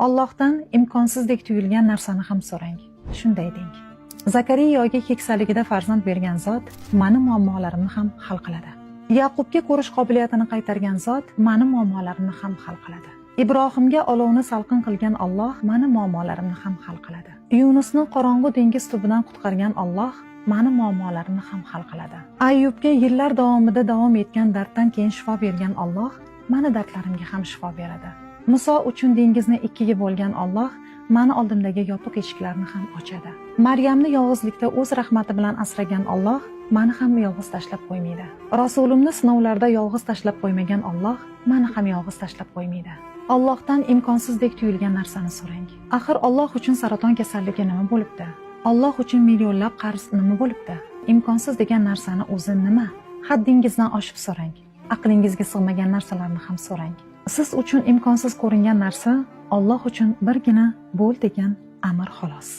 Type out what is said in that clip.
Allohdan imkonsizdek tuyulgan narsani ham so'rang. Shunday deng: Zakariyoga keksaligida farzand bergan zot mani muammolarimni ham hal qiladi. Yaqubga ko'rish qobiliyatini qaytargan zot mani muammolarimni ham hal qiladi. Ibrohimga olovni salqin qilgan Alloh mani muammolarimni ham hal qiladi. Yunusni qorong'u dengiz tubidan qutqargan Alloh mani muammolarimni ham hal qiladi. Ayyubga yillar davomida davom etgan darddan keyin shifo bergan Alloh mani dardlarimga ham shifo beradi. Muso uchun dengizni ikkiga bo'lgan Alloh mani oldimdagi yopiq eshiklarni ham ochadi. Maryamni yolg'izlikda o'z rahmati bilan asragan Alloh mani ham yolg'iz tashlab qo'ymaydi. Rasulimni sinovlarda yolg'iz tashlab qo'ymagan Alloh mani ham yolg'iz tashlab qo'ymaydi. Allohdan imkonsizdek tuyulgan narsani so'rang. Axir Alloh uchun saraton kasalligi nima bo'libdi? Alloh uchun millionlab qarz nima bo'libdi? Imkonsiz degan narsani o'zi nima? Haddingizdan oshib so'rang. Aqlingizga sig'magan narsalarni ham so'rang. Siz uchun imkonsiz ko'ringan narsa Alloh uchun birgina "bo'l" degan amr xolos.